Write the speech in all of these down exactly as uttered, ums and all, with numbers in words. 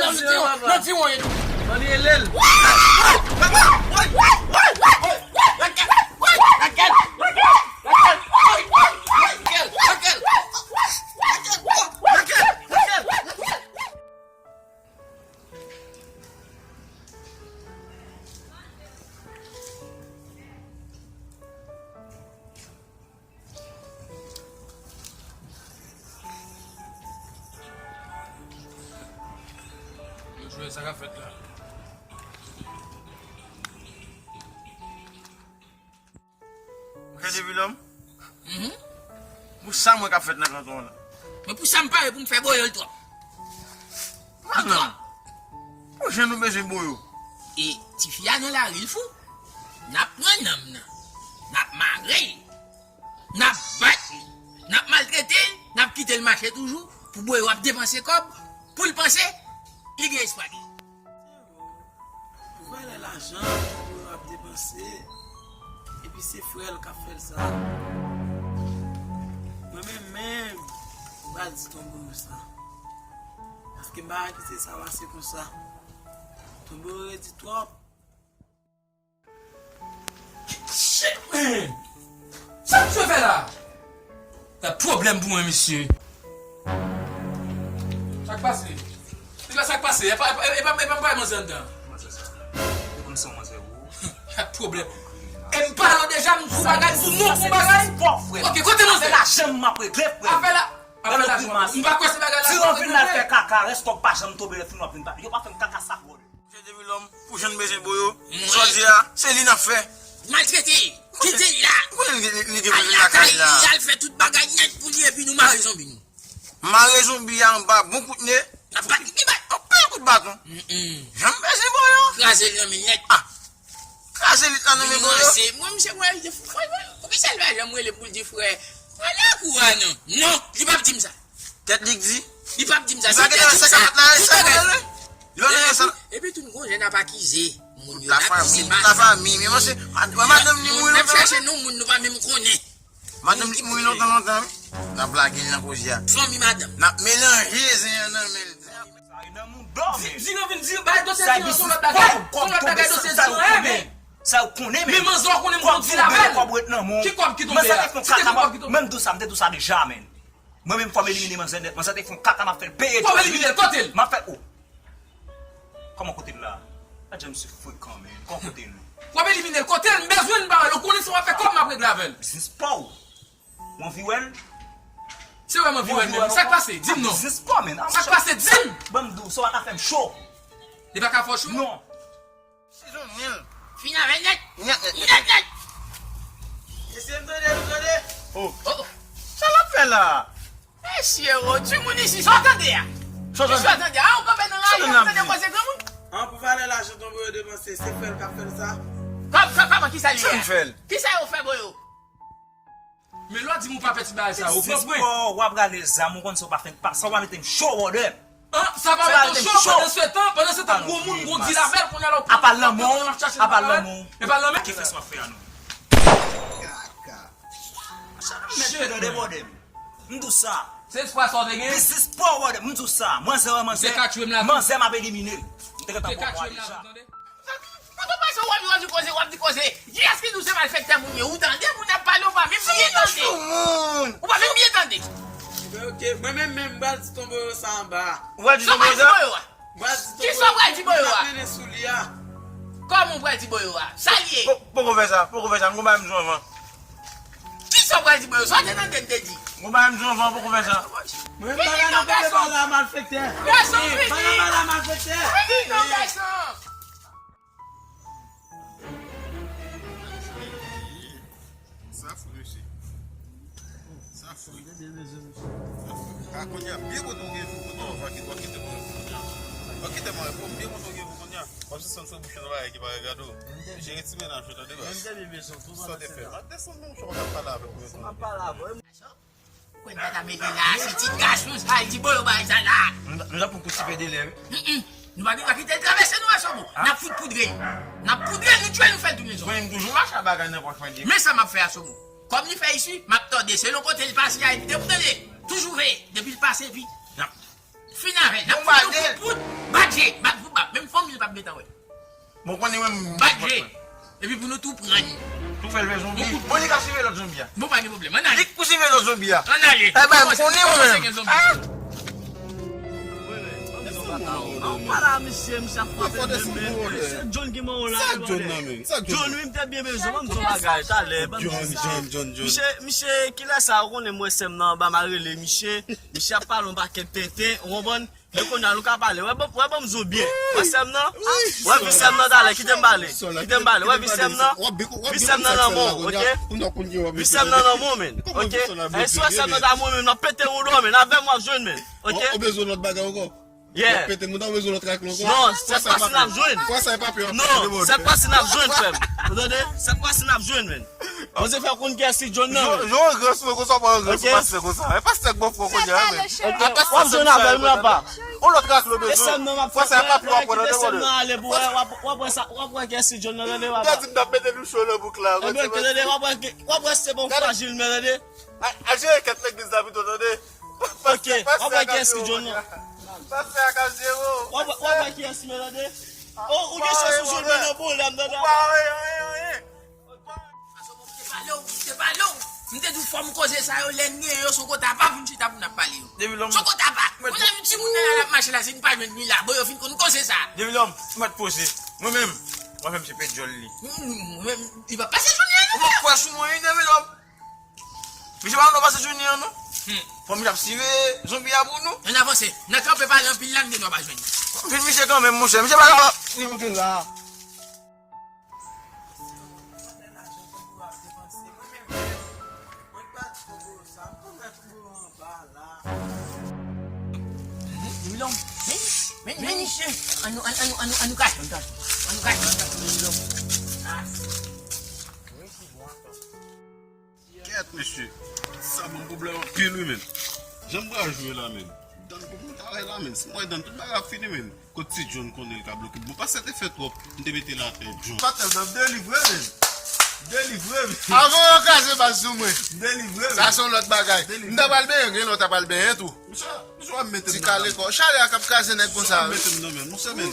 Nan diwon, nan diwon e tou. Ann rele l. Yo jwe sa k ap fèt la. Ou chanje vilòm? Mhm. Pou sa m wè k ap fèt nan kanton an la. Men pou sa m pare pou m fè boyo l twòp. Madanm, pou jan nou bezwen boyo. E tifi a nan lari, l fou. N ap pran nanm nan. N ap mare l. N ap bat li. N ap maltrete l. N ap kite l mache toujou. Pou boyo ap depanse kòb. Pou l panse li gen espwa li. Pou valè lajan, pou yo ap depanse, epi se frè l k ap fè l sa. Mwen menm menm, m pral di Tonboro sa. Paske m pa ka kite sa pase konsa. Tonboro redi twòp. Shit, man! Sa misye fè la? Sa pwoblèm pou mwen, mesye. Sa k pase? Se la sa k pase? E pa, e pa, e pa, e pa, e pa manzè anndan. Ou konn se yon manzè, ou. Sa pwoblèm. E m pale w deja, m sou bagay, m sou non, sou bagay. Ok, kote manzè? Afè lajan m ap regle, frè. Afè la, afè lajan. M pa kwè se bagay la. Si w vin la fè kaka, rès kòb pa janm tonbe, lè fini w ap vin pale. Yo pa fè m kaka sa, bro. Misye te vin lòm pou jan n bezwen boyo. Jodi a, se li n ap fè. Maltrete, kite l la. Konnen li, li, li gen pou vin lakay la. Al fè tout bagay nèt pou li epi nou mare zonbi nou. Mare zonbi a anba bon kout ne. N ap bat li pi bèl. Anpil kout baton. Jan m bezwen boyo. Kraze l nan men nèt. Ah. Kraze lit la nan men boyo. Mwen se, mwen, misye, mwen, li di, frè, mwen, poukisa l pa janm rele m pou l di, frè, mwen lakou a non. Non, li p ap di m sa. Tèt li k di. Li p ap di m sa. Li pa gen nan sèk a met la, sa bagay. Li pa gen nan sa. Epi tou, nou gon jèn ap akize moun yo, n ap di se madanm. Tout lafanmi, men mwen se, mad-, madanm li mouri lontan. N ap chache non moun nou pa menm konnen. Madanm li mouri lontan, lontan, wi. N ap lage l nan koze a. Fanmi madanm. N ap melanje zen an nan men l. Sa e nan mouda w, men. Di, di nan vin di, bay dosye di an, se yon lòt bagay. Se yon lòt bagay dosye di an, men. Sa ou konnen, men. Men manzè w konnen m konnen di l avè l. Kòb ret nan men w. Ki kòb ki tonbe a? Si te gen kòb ki tonbe. Menm di w sa, m te di w sa deja, men. Mwen menm fò m elimine manzè nèt. Manzè te fè yon kaka, m ap fè l peye. Fò m elimine l, kote l? M ap fè, oh. Kòman kote l la? Adje misye frekan, men. Kòman kote l? Fò m elimine l, kote l? M bezwen l, m pa wè l. Ou konnen si w ap fè kòb, m ap regle avè l. Biznis pa w. Ou anvi wè l? Se wè m anvi wè l menm. Sa k pase? Di m non. Biznis pa w, men. Sa k pase? Di m. Ban m di w, sa w pa ka fè m cho. Li pa ka fè w cho? Non. Sizon nil. Fin avè nèt. Nèt, nèt, nèt. Nèt, nèt. Mesye, m tande, m tande. Oh. Oh, oh. Sa l ap fè la? Mesye, oh, timoun isi, sa w tande a? Sa w tande? Sa w tande a? Ah, ou kanpe nan lari, ou tande koze granmoun? An, pou valè lajan Tonboro depanse, se frè l k ap fè l sa? Kòm, kòm, kòman, kisa li ye a? Kisa yo fè boyo? Men lè w di m ou pa fè ti bagay sa, ou pran pwen. Spò, w ap rale zam, ou konn sa w pa fè, sa w pa mete m cho, brother. An, sa pa mete w cho, pandan se tan, pandan se tan, gwo moun, gwo di l avè l, kounye a la, w pran pwen, w ap chache l pa parèt. Apa lanmou, apa lanmou. E pa lanmou. Ki fè sa w ap fè a non? Kaka. Sa nan mèt fè nan debòde m. M di w sa. Se espwa sa w te gen? Biznis pa w, brother. M di w sa. Manzè, wè manzè. Manzè m ap elimine l. M te gentan pran pwen deja. Kote w pase, w ap di koze, w ap di koze. Kiyès ki di w se malfektè moun yo? Ou tande moun ap pale, ou pa menm byen tande. Ou pa menm byen tande. Ok, mwen menm, menm, m pral di Tonboro sa anba. Ou pral di Tonboro sa? Sa w pral di Tonboro a? M pral di Tonboro. Kisa w pral di Boyo a? M ap mennen sou li a. Kòman w pral di Boyo a? Sa l ye? Po-, poko fè sa, poko fè sa. M gon bagay m di w anvan. Kisa w pral di Boyo? Sa w te tande m te di? M gon bagay m di w anvan, poko fè sa. Mwen, m pa ka nan pale la, malfektè. Gason, vini. M pa ka pale la, malfektè. Vini non, gason. Sa fou, mesye. Sa fou. A, kounye a, byen kote w gen jou, kote w va kite, w kite mwen kounye a. W kite mwen, byen kote w gen jou kounye a. W ap sispann fè bouch nan bagay ki pa regade w. Jere ti mennaj ou, tande, baz. Sa w te fè? M ap desann non, w ap pale avèk mwen. Kwen dada mete la, se ti gason sa, li di Boyo bay sa la. Nou, nou t ap pran kou ti pede lè, wi. Mm, mm. Nou pa gen dwa kite l travèse nou, Asobo. N ap fout poudre l. N ap poudre l, nou tchwe, nou fè l tounen zòn. Mwen, m toujou mache ak bagay nan pòch mwen, di. Men sa m ap fè, Asobo. Kòm li fè isi, m ap tòde. Selon kote l pase a, evite pou tande. Toujou veye. Depi l pase, epi, n ap Fin avè l. N ap fout nou kout poud. Bat je. Bat pou bat. Menm fanmi l p ap gentan wè. Bon, konnen mwen. Bat je. Epi pou nou tou pran li. Tou fè l vè zonbi. Bon, li ka swive lòt zonbi a. Bon, pa gen pwoblèm. Ann ale. Li k pou swive lòt zonbi a. Ann ale. Ebyen, m konnen mwen menm. An pale a misye, misye ap frape de men. Se John ki mò la. Sa John nan men? Sa John? John, wi, m te byen bezwen. Ban m di yon bagay talè. Ban m di sa. John, John, John. Misye, misye, kilè sa, ou konnen mwen sè m nan anba, m a rele misye. Misye ap pale yon pakèt tenten, ou konprann? Men kounye a nou ka pale. Wè, ban, wè, ban m di w byen. Wè sè m nan? Wè vi sè m nan talè, kite m pale. Kite m pale. Wè vi sè m nan? Vi sè m nan nan men w, oke? Vi sè m nan nan men w, men. Oke? E si wè sè m nan ta mouri, men, m ap pete w dò, men. Avè m w ap jwenn, men. Oke? Ou bezwen lòt bagay ankò? Yeah. Pete moun nan bezwen lòt rak la ankò. Non, sèk pase n ap jwenn. Fwa sa e pa pye w ap pete. Non, sèk pase n ap jwenn, frè m. Ou tande? Sèk pase n ap jwenn, men. Bondye fè w konn kiyès ki John nan, men. Jan w ran sou mwen konsa, w pa ran sou pastè konsa. E pastè k bon fwa kounye a, men. Oke. W ap jwenn avè l, men apa. On lòt rak la bezwen. Fwa sa e pa pye w ap pran nan men w. W ap wè sa, w ap wè kiyès ki John nan, tande, papa. Gade m t ap mete nou cho nan bouk la. Ebyen, tande, w ap wè, w ap wè se bon frajil, men tande. Al jere kèt legliz la pito, tande. Ok, w ap wè kiyès ki John nan. Pastè a k ap jere w. W ap wè kiyès ki John nan, tande. Oh, ou gen chans ou jwenn mwen nan pwoblèm, tande. Ou pa anyen, anyen, anyen. Paske bon, m te pale w, m te pale w. M te di w fò m koze sa yo, lè n gen yo, se yon kote apa pou n chita pou n ap pale yo. Se yon kote apa. Ou nan yon timoun nan la, l ap mache la, si n pa jwenn li la, bon, yo fin konn koze sa. Devilòm, ou mèt poze. Mwen menm, mwen menm, se pèt djòl li. Mwen menm, li pa pase jounen an, non. Ou pa kwè sou mwen, wi, Devilòm. Misye pa nan dwa pase jounen an, non. Hmm. Fò misye ap swive zonbi a pou nou. Ann avanse. N a kanpe pale anpil la, n gen dwa pa jwenn. Vin misye kanmenm, monchè. Misye pa ka. Li monte la. Vin, vin, vin, vin, misye. Ann nou, ann, ann nou, ann nou, ann nou kay. Ann nou kay. Ah. Kèt, mesye. Sa ban m pwoblèm anpil, wi, men. Jan m pral jwe la, men. Dan pou m travay la, men. Si m wè dan tout bagay ap fini, men. Kot ti John konnen l ka bloke. Bon, pastè te fè twòp. M te mete l atè, John. Pastè, m ap delivre, men. Delivre, men. Avan yo kraze baz sou mwen. Delivre, men. Sa se yon lòt bagay. Delivre. M ta pral benyen, gen lè w ta pral benyen tou. Misye, misye w ap mete m nan. Ti kale kò. Chalè a k ap kraze nèg konsa, wi. Misye w ap mete m nan, men. Monchè, men.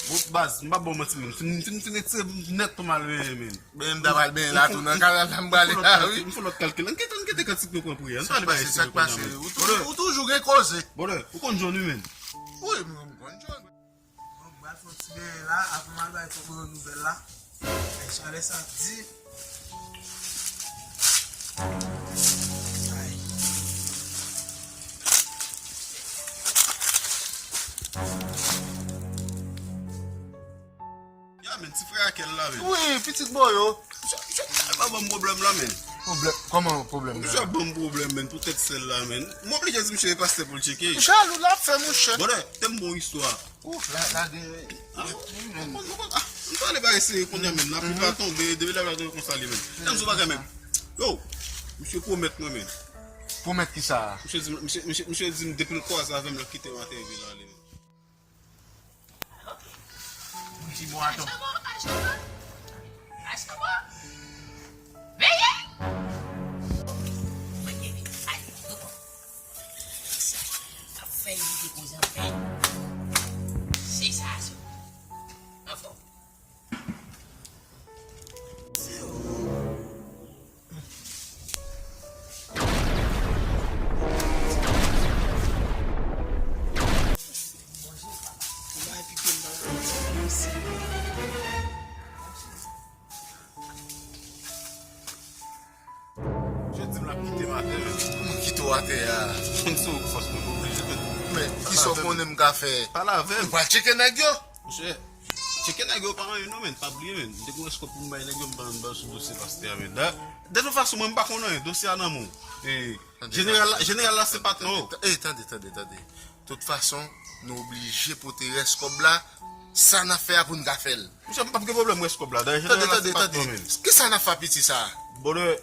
Bon, baz, m p ap ba w manti, men. M fin, fin, fin retire nèt pou m al benyen, men. Men m ta pral benyen la tou nan kay la, m prale la, wi. M fè lòt kalkil. Ann kite, ann kite kantik nou pran priyè. Ann pale bagay serye kounye a, men. Ou tou-, ou toujou gen koze. Brother, ou konn John, wi, men. Wi, mwen, m konn John. Bon, m pral fè yon ti benyen la, apre m al bay Kòkòrò nouvèl la. Ay, chalè sa ap di. Ay. Ya, men, ti frè a kèl la, men. Wi, pitit bò yo. Misye, misye tèlman ban m pwoblèm la, men. Pwoblèm? Kòman pwoblèm la? Misye ap ban m pwoblèm, men, pou tèt sèl la, men. M oblije di misye e pastè pou l tcheke. Jalou l ap fè, monchè. Brother, tèm bon istwa. Ouf, la, la gen. Ah, m konn, m konn, ah, m pale bagay serye kounye a, men. Lapli pa tonbe, depi lapli pa tonbe konsa li, men. Tèm sou bagay, men. Yo, misye pwomèt mwen, men. Pwomèt kisa? Misye di m, misye, misye, misye di m depi l kwaze avè m, l ap kite m atè vin ale, men. Ti bwa atò. Veye! Mwen gen li. Ay, nou bon. Sa, sa fè evite koze anpil. Se sa, se. Anfòm. Misye di m l ap kite m atè, men. Kòman kite w atè a? Konn se ou k fòs mwen, m oblije, men. Men, kisa w konnen m ka fè? Pale avè m. Ou pral tcheke nèg yo? Monchè, tcheke nèg yo pa anyen non, men. Pa bliye, men. M te gen yon èskòp pou m bay nèg yo, m pa, m pa sou dosye pastè a, men. Da-, de tout fason, mwen, m pa konn anyen. Dosye a nan men w. E, jeneral la, jeneral la se patnè w. Tande, tande, tande, tande. Tout fason, nou oblije pote rès kòb la. Sa n ap fè a pou n ka fè l. Monchè, m p ap gen pwoblèm rès kòb la. Dayè, jeneral la se patnè w, men. Kisa n ap fè a piti sa a? Brother,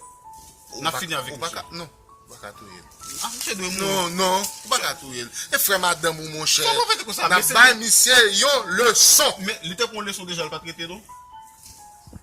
n ap fini avèk misye. Ou pa ka, non. Ou pa ka touye l. Ah, misye dwe mouri. Non, non, ou pa ka touye l. E frè madanm ou, monchè. Kòman w mete konsa? N ap bay misye yon leson. Men, li te pran yon leson deja, l pa t rete, non?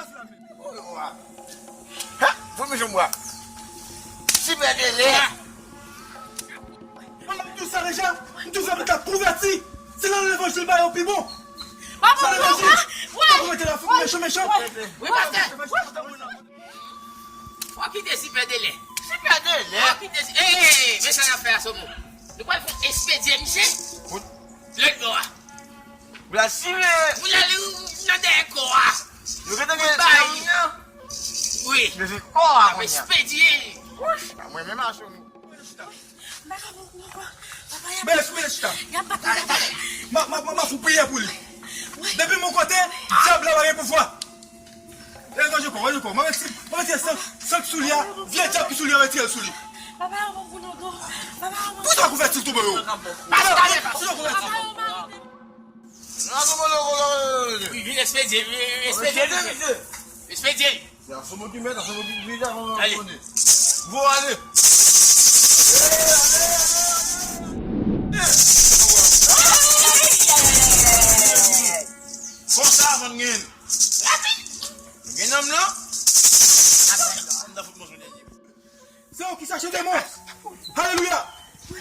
pase la menm. Hein? Fò m janm wè. Sipè dele. Mwen, m di w sa deja, m di w sa, mwen ta konvèti. Se nan levanjil ba yo pi bon. Sa levanjil. Mwen ta konvèti la, fòk mechan, mechan. Wi, pastè. Fò kite sipè dele. Sipè dele. Fò kite si-, eh, men sa n ap fè a, Somo. Nou pral fè espedye misye. Lòt bò a. Blasfeme. Pou l ale nan dèyè kò a. Nou gentan gen zam nan. Wi. Leve kò a kounye a. Espedye. Wouch, mwen menm a Somo. Bèl, bèl chita. Ma, ma, ma, ma fou priye pou li. Depi mon kote, dyab la pa gen pouvwa. E, ranje kò, ranje kò. Mwen retire, mwen retire san, san ki sou li a. Vye dyab ki sou li a, retire l sou li. Papa, yon bon kou nan gò. Papa, yon bon. Pou sa konvèti l tonbe yo. Papa, yon konvèti l. Wi, vin espedye, vin espedye, misye. Espedye. Se Asomo ki mèt, Asomo ki vin avan. Ale. Vo ale. Konsa avan gen. Gen nonm nan. Ann fout mwen. Se yo ki chache demon. Alelouya.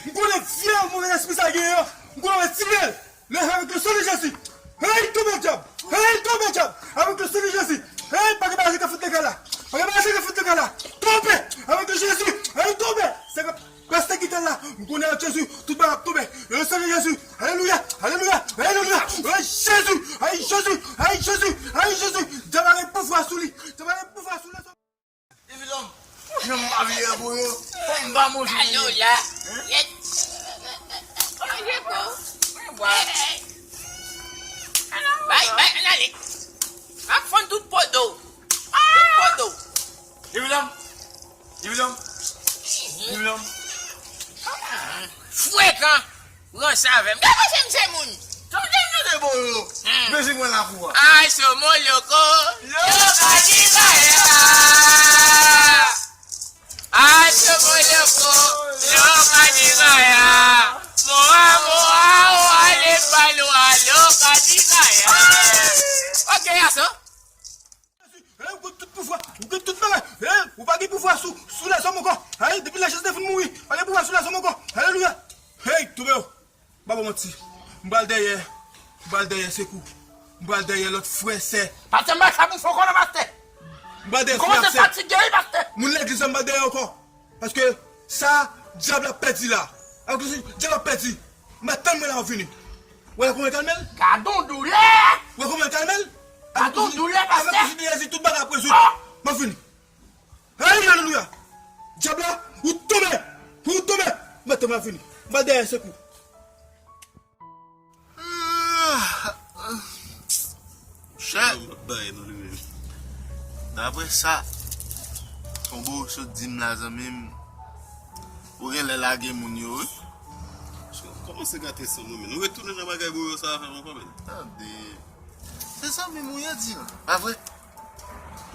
M konnen vye move lespri sa genyen an. M konnen retire l. Le, avec le sang de Jésus. Hey, tonbe dyab. Hey, tonbe dyab. Avec le sang de Jésus. Hey, pa gen bagay ki ka fout legal la. Pa gen bagay ki ka fout legal la. Tonbe. Avec le Jésus. Hey, tonbe. Se ke pastè ki te la. M konnen ak Jezi, tout bagay ap tonbe. Le sang de Jésus. Alelouya. Alelouya. Alelouya. Hey, Jezi. Hey, Jezi. Hey, Jezi. Hey, Jezi. Dyab la gen pouvwa sou li. Dyab la gen pouvwa sou li. Epi lòm, menm m pa vle pou yo, fò m pa manje. Alo la. Yèt. Manje kou. Mwen bwa. Bay, bay, ann ale. M ap fann tout po do. Tout po do. Epi lòm, epi lòm, epi lòm. Frekan. Ranse avè m. Gade kòman m se moun. Sa m te mete bolo. Hmm. Mizik mwen la pou a. Ay, somo loko. Loka di gaya. Ay, somo loko. Loka di gaya. Moa, moa, o, ale, palo, a, loka di gaya. Ok, aso. Hey, ou gen tout pouvwa, ou gen tout bagay. Hey, ou pa gen pouvwa sou, sou lèzòm ankò. Hey, depi Lajezi te fin mouri, pa gen pouvwa sou lèzòm ankò. Alelouya. Hey, tonbe yo. M pa ba w manti. M pral dèyè, m pral dèyè sekou. M pral dèyè lòt frè, sè. Pastè, m pa sa pou fò kòlò, pastè. M pral dèyè frè, sè. Kòmanse fatige, wi, pastè. Moun legliz la, m pral dèyè ankò. Paske sa, dyab la pèdi la. Alò, dyab la pèdi. M pa tann mwen la, w ap vini. Wè kòman l kalme l? Gadon doulè! Wè kòman l kalme l? Gadon doulè, pastè! Avèk kousi de Jezi, tout bagay ap rezoud. Oh! M ap vini. Hey, alelouya! Dyab la, ou tonbe! Ou tonbe! M pa tann mwen la, vini. M pral dèyè sekou. Chè. Yo, m ap bay non li menm. Daprè sa Tonbo sot di m la, zanmi m, ou genlè lage moun yo, wi. Kòmanse gate san mwen menm. Nou retounen nan bagay boyo sa a fè m ankò menm. Tande. Se zanmi m ou ye di la, pa vre?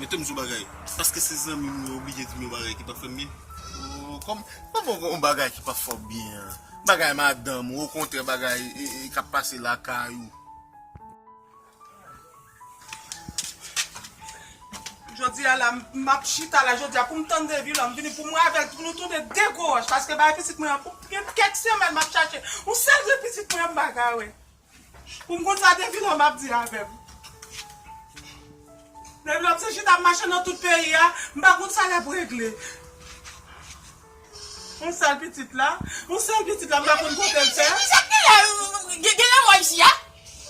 Mete m sou bagay. Paske se zanmi m ou ye, oblije di m yon bagay ki pa fè m byen. Oh, kòm, kòman yon bagay ki pa fè w byen an? Bagay madanm ou, okontrè bagay e, e, k ap pase lakay ou. Jodi a la, m, m ap chita la, jodi a, pou m tann Devilò, m vini pou m avè l, pou nou tonbe de gwo wòch, paske bay pitit mwen an, pou gen kèk semèn m ap chache. Yon sèl grenn pitit mwen an, m pa ka wè. Pou m konn sa Devilò m ap di avè m. Devilò m se chita ap mache nan tout peyi a, m pa konn sa l ap regle. Yon sèl pitit la, yon sèl pitit la, m pa konn kote l fè. Misye genlè, gen, gen lanmò isi a?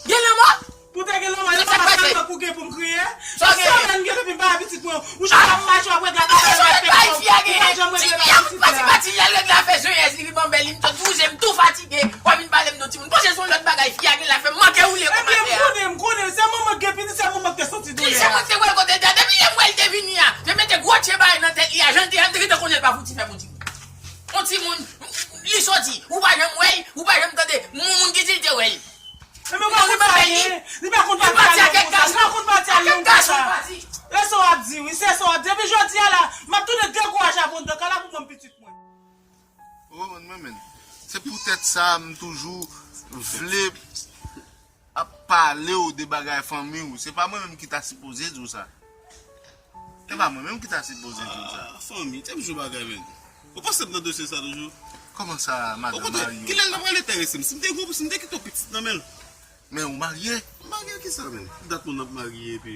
Gen lanmò? Pou te gen lanmò, yo pa t ap tann pou gen pou m kriye. Sa gen? Sa mwen gen depi m pa gen pitit mwen. Ou chak ap mache, w ap regle ak afè yo, ap fè kòb. Ou pa janm regle bagay pitit la. Pati, pati, li al regle afè zonyèz, li pi banbèl, li m tou touze, m tou fatige. W ap vin pale m de yon timoun. Panse se yon lòt bagay fi a gen la fè m manke woule kòmantè a. Ebyen, m konnen, m konnen. Se manman k gen pitit, se manman k te santi doulè a. Se mwen k te wè l kote l te a. Depi lè m wè l te vini a, te mete gwo tchè bagay nan tèt li a, jan l te a, m te gentan konnen l pa fouti fè m yon timoun. Yon timoun, li soti, ou pa janm wè l, ou pa janm tande, moun, moun ki di l te wè l. Ebyen, ou pa konn pale, li pa konn pale, li pa konn pale, li pa konn pale, li pa konn pale. Lè sa w ap di, wi, se sa w ap di. Epi jodi a la, m ap tounen dekouraje avè w, kalabou ban m pitit mwen. Ou konprann mwen, menn? Se poutèt sa m toujou vle ap pale w de bagay fanmi w. Se pa mwen menm ki ta sipoze di w sa. Se pa mwen menm ki ta sipoze di w sa. Ah, fanmi, se toujou bagay, menn. Ou panse m nan dosye sa toujou? Kòman sa, madanm mari w? Kilè l ta pral enterese m? Si m te gwo, si m te kite yon pitit nan men l. Men ou marye? Marye kisa, menn? Dat moun ap marye, epi.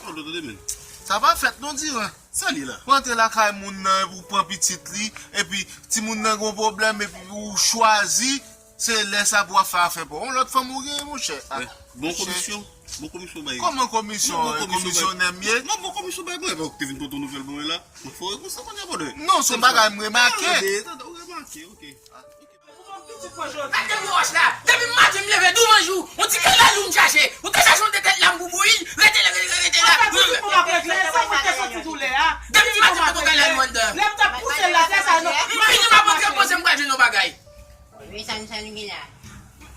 Pardon, tande, menn. Sa pa fèt non, Diran. Sa li la? Ou antre lakay moun nan, epi ou pran pitit li, epi timoun nan gen yon pwoblèm, epi ou chwazi, se lè sa pou w ap fè afè pa w. Yon lòt fanm ou genyen, monchè. Ah, monchè. Bon komisyon. Bon komisyon bay. Kòman komisyon? Komisyonè m ye? Non, bon komisyon bay mwen. Epi ou te vin pote yon nouvèl ban mwen la. Mwen fò konsa, mwen abòne. Non, se yon bagay m remake. Tande, tande, ou remake, ok. Ah, ok. Gade gwo wòch la. Depi maten m leve douvan jou, yon ti kalalou m chache. Ou te chache yon tèt lam pou bouyi, rete la, rete, rete la. Depi maten m te soti doulè a. Lè m t ap pouse l la, se sa non. M vini m ap antre poze m pral jwenn yon bagay. Wi, sa n, sa n gen la.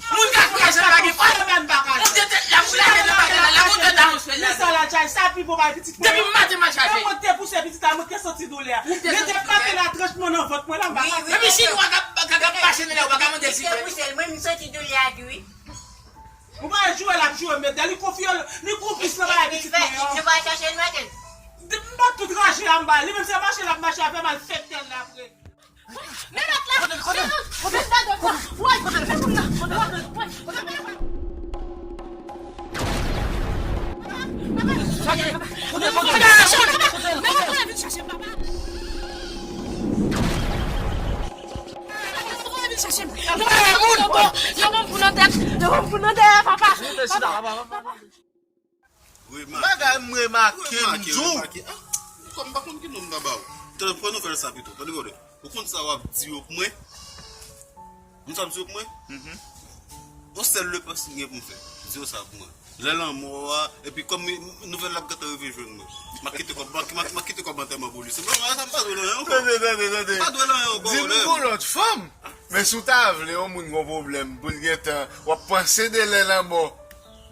Moun ka kraze bagay. Ou te tèt lam, ou lage nan bagay la, la montè nan yon sèl la. Sa la, chay, sa pi bon bay pitit mwen. Depi maten m ap chache. Mwen te pouse pitit la, mwen te santi doulè a. Mete pake la tranch mwen nan vant mwen la, m pa ka. Epi chinwa k ap, k ap, k ap mache nan lè, ou pa ka mande l si. Mwen, m santi doulè a tou, wi. Ou pa joure l ap joure, met li konfye, li konplis nan bagay pitit mwen an. Nou pa chache l maten. M bat tout raje a m ba li, menm se mache l ap mache avè m al fè tèl la apre. Mennòt la! Kote, kote, kote? Vin gade mwen! Woy! Kote moun nan? Kote, kote? Kote moun nan? Kote, kote? Mennòt la vin chache m, papa! Mennòt la vin chache m! Yo ban m kou nan tèt! Yo ban m kou nan tèt, papa! Papa! Remake. Bagay m remake, m di w. Remake, remake. Ah, kòm m pa konn ki non m ta ba w. Tande, pran nouvèl sa pito. Tande, gade. Ou konn sa w ap di yo pou mwen? Ou konn sa w ap di yo pou mwen? Mhm. Yon sèl repons m gen pou m fè. Di yo sa pou mwen. Lè lanmò a, epi kòm nouvèl la ap gentan rive jwenn mwen. M ap kite kòb, m ap, m ap, m ap kite kòb antèman pou li. Se mwen, sa m pa dwe nan yon ankò. Tande, tande, tande. M pa dwe nan yon ankò. Di m gon lòt fanm. Men si w ta vle yon moun gon pwoblèm pou l gentan w ap panse de lè lanmò.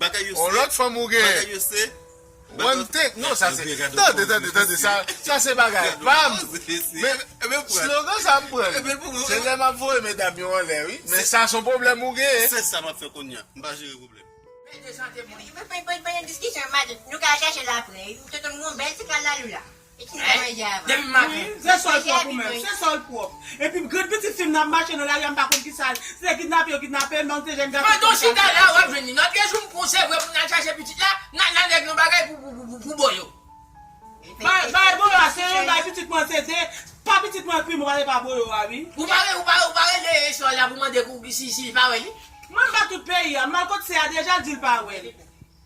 Bagay yo se. Yon lòt fanm ou gen. Bagay yo se. One take. Non, sa se. Tande, tande, tande. Sa, sa se bagay pa m. Men, men slogan sa m pran. Se lè m ap voye medam yo anlè, wi. Men sa se yon pwoblèm ou gen. Se sa m ap fè kounye a. M pa jere pwoblèm. Men de sante mwen. Mwen pa, pa, pa gen diskisyon, madanm. Nou ka chache l apre. Tonton m gon bèl ti kal lalou la. E ki sa mwen di avan? Depi maten. Se sòl pwòp ou menm, se sòl pwòp. Epi grenn pitit fi m nan ap mache nan lari a, m pa konn ki sa l. Se kidnape yo kidnape l, men se jèn gason. Pandan w chita la, w ap jwenn li. Lòt jou m pran w, se vre, pou n al chache pitit la, n a, n a nèg yon bagay pou, pou, pou, pou, pou Boyo. Bay, bay Boyo a, se yon bay pitit mwen, se de, pa pitit mwen krim, w ale pa Boyo a, wi. Ou pa, ou pa, ou pa rele sè w la pou mande pou, si, si li pa wè li? Mwen m bat tout peyi a, m al kot sè a deja, l di l pa wè l.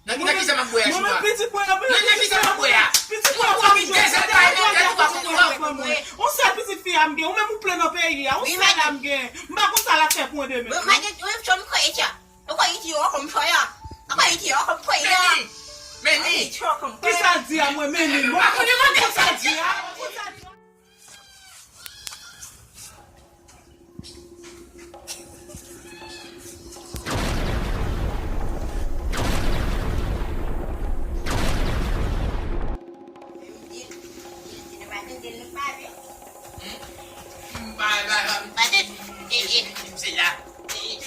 Nan, nan kisa m ap bwè a, Chouba? Mwen menm pitit mwen, nan, nan kisa m ap bwè a? Pitit mwen, ou gen de sèl kay nan tèt ou, pa konn ou pa. Yon sèl pitit fi a m gen, ou menm ou plen nan peyi a, yon sèl a m gen. M pa konn sa l ap fè pou mwen demen. Mwen, mwen, mwen, m kwè, etya. Mwen kwè, etya, ou konn fè ya. Mwen kwè, etya, ou konn fè ya. Meni, meni. Kisa l di a mwen, meni? Mwen pa konn kisa l di a.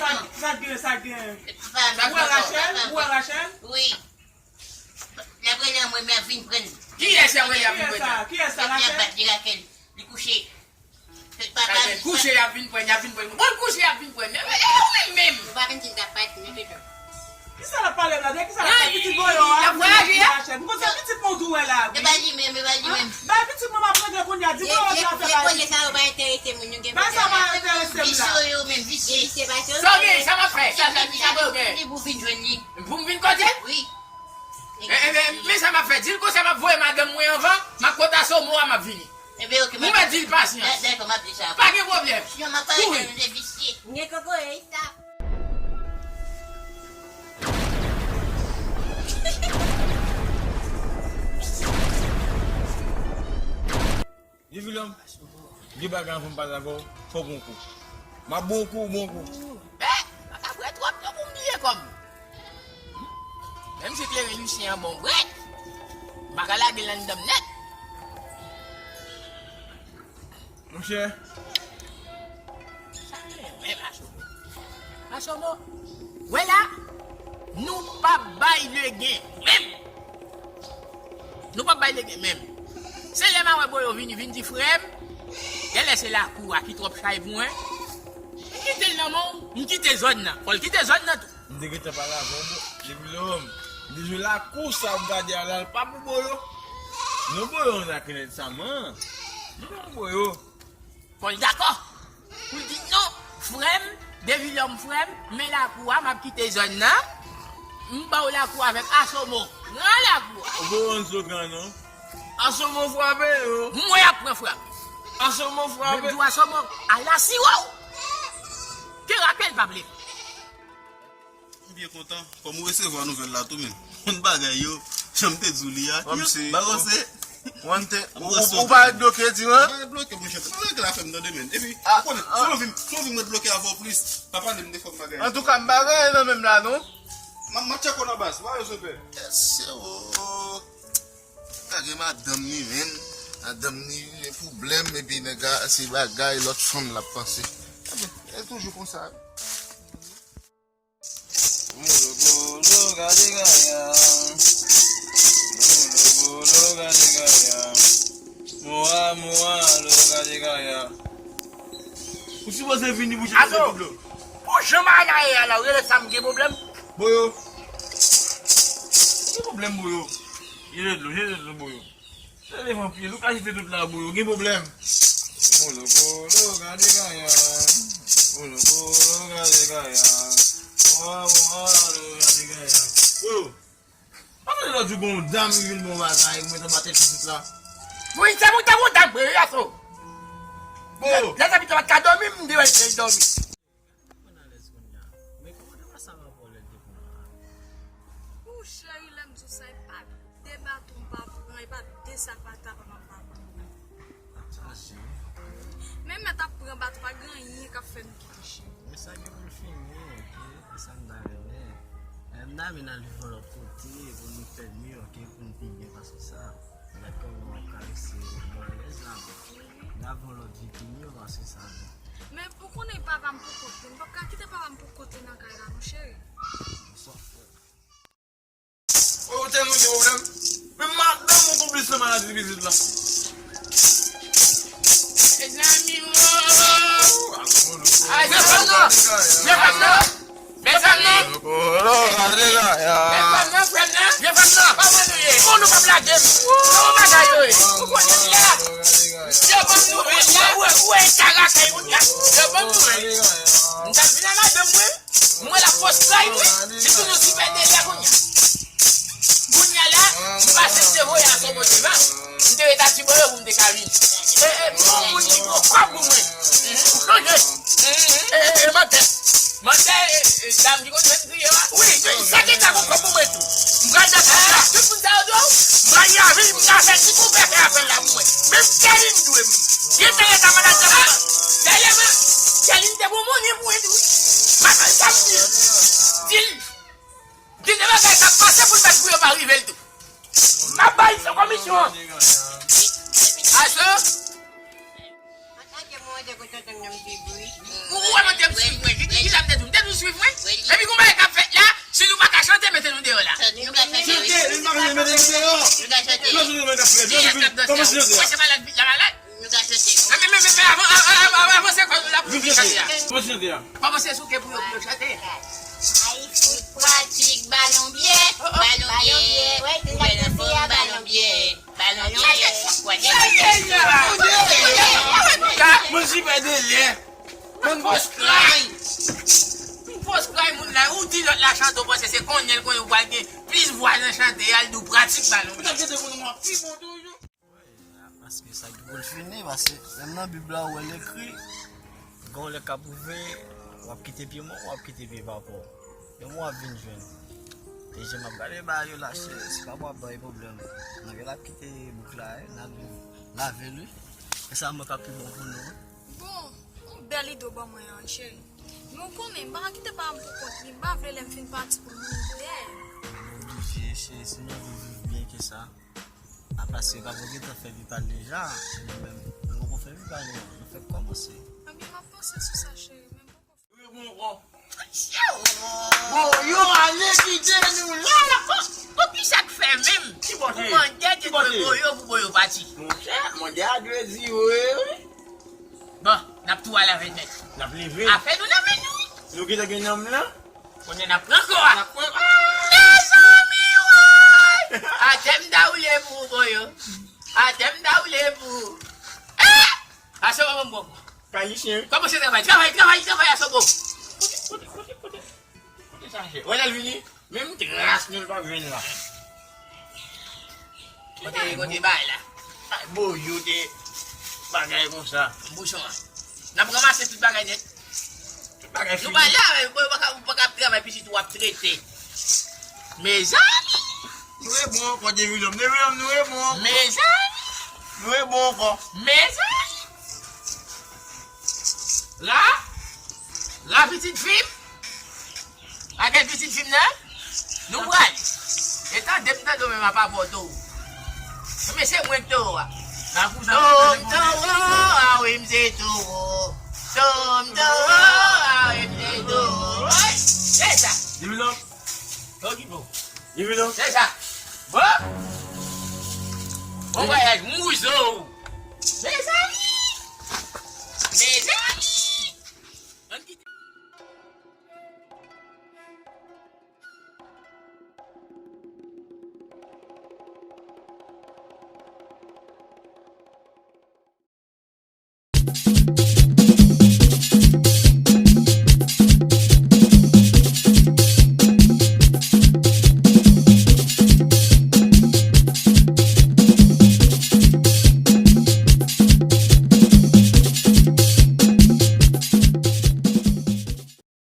Sa, sa gen, sa gen. Ou wè Rachel? Ou wè Rachel? Wi. L ap rele anmwe, men ap vin pran li. Kiyès y ap rele ap vin pran li? Kiyès sa? Kiyès sa, Rachel? Li ap bat li, Raquel. Li kouche. Kouche, y ap vin pran, y ap vin pran. Bon, kouche, y ap vin pran. E, e, ou menm menm. Ou pa vin di l t ap bat li, non, Peter. Kisa l ap pale la? De kisa l ap pale? Pitit Boyo a? L ap vwayaje a? Rachel, m konn se pitit mwen ou di w wè la, wi. E pa li menm, e pa li menm. Bay pitit mwen m ap regle kounye a. Di Boyo sa fè bagay. Vye koze sa yo pa enterese moun, yo gen pwoblèm. Bagay sa pa enterese m la. Visye yo menm, visye. Visye pa sou. Sa w gen, sa m ap fè? Sa, sa, sa pou yo gen? Li pou vin jwenn li. Pou m vin kote l? Wi. E, e, men, men sa m ap fè, di l konsa m ap voye madanm mwen anvan, m ap kot Asomo a, m ap vini. Enben, oke, m ap di l pasyans. Dè, dèkò, m ap di sa. Pa gen pwoblèm. Sinon, m ap pale de visye. M gen kokoye, sa. Devilòm, gen bagay anvan m pale avè w, fò w pran kou. M ap bon kou, ou bon kou. Bèk, pa ka bwè twòp non pou m bliye kò m. Menm si kleren Lucien an bon bwè, m pa ka lage l anndan m nèt. Monchè. Sa genyen menm, Asomo. Asomo, wè la, nou p ap bay legen menm. Nou p ap bay legen menm. Se lè m a wè Boyo vini, vin di frè m, genlè se lakou a ki twòp chay pou mwen. M kite l nan men w, m kite zòn nan. Fò l kite zòn nan tou. M te gentan pale avè w, bon, depi lè m te jwe lakou sa ap gade a la, l pa pou Boyo. Non, Boyo nan kenèt sa, man. Li pa pou Boyo. Fò l dakò. Pou l di non, frè m, Devilòm frè m, men lakou a, m ap kite zòn nan. M ba w lakou avèk Asomo. Gran lakou a. Ou pa wè slogan non? Asomo frape yo. M wè y ap pran frap. Asomo frape. Men m di w Asomo, ala siwo w. Te rapèl pa ble. M byen kontan. Kòm ou resevwa nouvèl la tou menm. Konn bagay yo, jan m te di w li a. Kòmsi, ba yo se. Ou, ou pa ret bloke di mwen? M pa ret bloke, monchè. Tout bagay la fè m tande menm. Epi, ou konnen, si w anvi m, si w anvi m ret bloke avè w plis, pa pale m de fòm bagay. Antouka, m pa gen anyen nan men m la, non. M ap, m ap tchèk w nan baz, pa bezwen pè. Yes, sir. Ka gen madanm ni menm. Madanm ni gen pwoblèm, epi nèg la se bagay lòt fanm l ap panse. Ebyen, e toujou konsa. Molobolo, gade gaya. Molobolo, gade gaya. Moa, moa, lo, gade gaya. Ou sipoze vini pou jete dlo. Pou jan bagay la ye a la, ou rele sa m gen pwoblèm? Boyo. Gen pwoblèm, Boyo. Jete dlo, jete dlo, Boyo. Se devan pye l, ou ka jete tout la, Boyo, gen pwoblèm. Bolo, bolo, gade gaya. Bolo, bolo, gade gaya. Wa, wa, lo, gade gaya. Bolo, pa tande lòt jou gon dam ki vin bon bagay, mwen t anba tèt pitit la. Wi, se mwen te gon dam, wi, aso. Bolo. Lè, lè sa pitit la pa t ka dòmi, m te wè l te dòmi. Mwen alèz kounye a. Men kòmantè pa sa rapò lè l te pran a? Ou cheri, lè m di w sa, e pa de baton m pa pran, e pa de sapata pa m ap ba w. Sa se. Men m mèt ap pran baton, pa gen anyen k ap fè m kite. Sa gen pou l fini, oke? Se sa m ta renmen. Eh, m ta renmen n al viv yon lòt kote pou nou fè mi, oke? Pou n pi byen pase sa. N ap kòman w ap karese mwen alèz la, bon. N ap yon lòt vi pi mi pase sa, non. Men pou konnen papa m pou kont li, m p ap ka kite papa m pou kont li nan kay la, non, cheri. Sa fè. Ou te nou gen pwoblèm. Men madanm ou konplis nan maladi pitit la. Mezanmi, oh! Ay, vye fanm nan! Vye fanm nan! Mezanmi! Vye fanm nan, frè m nan! Vye fanm nan! Kòman nou ye? Bon, nou p ap lage m. Kòman bagay yo ye? Ou konnen m la? Yo ban m nouvèl la, ou wè, ou wè eta lakay moun nan? Yo ban m nouvèl. M t ap vin a madanm mwen. Mwen la fòs kay wi. Li toujou sipè delè kounye a. Kounye a la, m pase m te voye a sou motive. M te ret a ti bò yo pou m te ka vin. E, e, bon moun ki pran kòb pou mwen. Ou chanje. E, e, e, mantè. Mantè, e, e, dam ki konn fè m kriye a. Wi, sa ki ta gon kòb pou mwen tou. M pral nan kòb la. Tout moun sa yo tou. M pral nan vil, m pral fè ti konpè fè apèl la pou mwen. Menm Kèlin dwe m. Gen tèlè ta malad sa. Tèlè ma. Kèlin te bon monnen pou mwen tou. M ap fè sa m di. Di l. Di l de bagay k ap pase pou l mèt pou yo pa rive l tou. M ap ba l sou komisyon an. Aso. Ou wè mantè ap swiv mwen. Ki, ki, ki sa m te di w? M te di w swiv mwen? Epi gon bagay k ap fèt la, si nou pa ka chante, mete nou deyò la. Chante, li pa vle mete nou deyò. Nou ka chante. Kiyès k ap danse a? Kòmanse chante a. Mwen se malad, pitit la malad. Nou ka chante. Men, men, men, men, men, avan, avan, avan, avan, se kò nou la pou nou chante a. Kòmanse chante a. Kòmanse souke pou yo, pou yo chante. Ayiti pratik balon byen, balon byen. Nouvèl anfòm, balon byen. Balon byen. Mwen si pè de lè. Mwen fòs kray. Mwen fòs kray moun la. Ou di lòt la chante, ou panse se konnen l konnen ou pral gen plis vwa nan chante a, l di w pratik balon byen. Mwen t ap chante pou nou an pi bon toujou. Paske sa ki pou l fini, paske menm nan Bib la, ou wè l ekri, gen yon lè k ap rive, w ap kite pye mwen, w ap kite pye papa w. Menm w ap vin jwenn. E jan m ap gade bagay yo la, cheri, se pa pou ap bay pwoblèm. Nan gen l ap kite bouk la, wi, n ap vin lave l, wi. E sa mwen k ap pi bon pou nou, wi. Bon, yon bèl ide w ban mwen an, cheri. Men w konnen, m pa ka kite papa m pou kont li, m pa vle lè m fin pati pou l mouri dèyè. Oblije, cheri, si nou vle viv byen ke sa. A paske papa w gentan fè vi pa l deja, nou menm, nou poko fè vi pa nou, nou fèk kòmanse. Ebyen, m ap panse sou sa, cheri, men m poko fè. Nou repran ankò. Bon, yo ale kite nou la. Pou, pou ki sa k fè menm? Ki bò se? Pou mandè te dwe bo yo, pou bo yo pati. Monchè, mandè a dwe di wi, wi. Bon, n ap tou al avèk nèg. N ap leve. Afè nou nan men nou. Nou gentan gen nanm lan. Kounye a n ap pran kò a. N ap pran kò a. Mezanmi, woy! Atè m ta woule pou ou, Boyo. Atè m ta woule pou ou. Eh! Aso, bon, bon, bon. Kayisyen, wi. Kòmanse travay, travay, travay, travay, Aso, bon. Kote, kote, kote, kote? Kote sa, chè? Wè lè l vini, menm tras nou l p ap jwenn la. Kote, kote bay la? Ay, Boyo te bagay konsa. Bouchon an. N ap ranmase tout bagay nèt. Tout bagay fini. Nou pa la, men bon, ou pa ka, ou pa ka ap travay, pitit ou ap trete. Mezanmi! Nou rebon ankò, Devilòm. Devilòm, nou rebon ankò. Mezanmi! Nou rebon ankò. Mezanmi! La? La, pitit fi m? Bagay pitit fi m nan? Nou pral. E tande m tande w menm apa bò towo. Men se mwen k towo a. Towo m towo a wi m se towo. Towo m towo a wi m se towo. Wi, se sa. Devilòm. Okipe w. Devilòm. Se sa. Bon. Bon vwayaj, m wouze w. Mezanmi! Mezanmi!